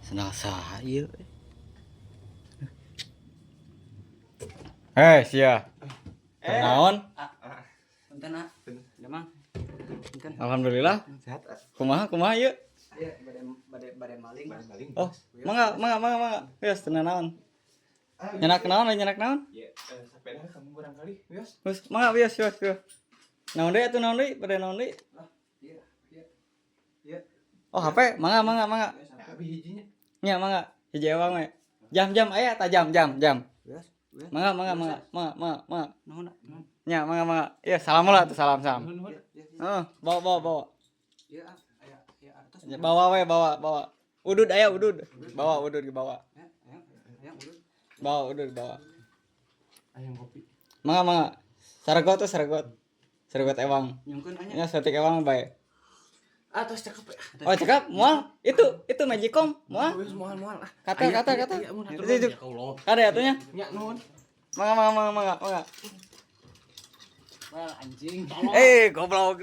Sendal saha ieu? Eh, sia. Naon? Punten, ah. Damang. Punten. Alhamdulillah. Sehat, ah. Kumaha, kumaha ieu? Iya, bade bade bade maling. Maling. Oh, mangga, mangga, mangga, mangga. Wios, tenang naon. Nyandak naon, nyandak naon? Ya, sepeda kamu barangkali, wios. Wios, mangga, wios, wios, wios. Naon deui atuh, naon deui? Bade naon deui? Iya, iya. Iya. Oh, HP, mangga, mangga, mangga. Abi hijinya. Nya, mangga. Hiji ewang we. Jam, jam aya ta, jam, jam, jam. Wios, wios. Mangga, mangga, mangga, mangga, mangga, mangga. Nuhun, ah, nuhun. Nya, mangga, mangga. Ya, salam lah tuh, salam, salam. Nuhun, nuhun. Iya, iya. Heeh, bawa, bawa, bawa. Iya, ah. Aya aya artos. Ya, bawa we, bawa, bawa. Udud aya udud. Bawa udud ke bawa. Ya, aya aya udud. Bawa udud, bawa. Ayam kopi. Mangga, mangga. Saragot tuh, saragot. Saragot ewang. Nyungkeun anya. Ya, saeutik ewang bae. Ah, tos cakep ya. Oh, cakep, moal. Itu Magicom, moal. Wios, moal, moal ah. Kata, kata, kata. Iya, mun Itu, itu. Ya Allah. Ada atunya. Nya, nuhun. Mangga, mangga, mangga, mangga, mangga. Well, anjing. Eh, goblok.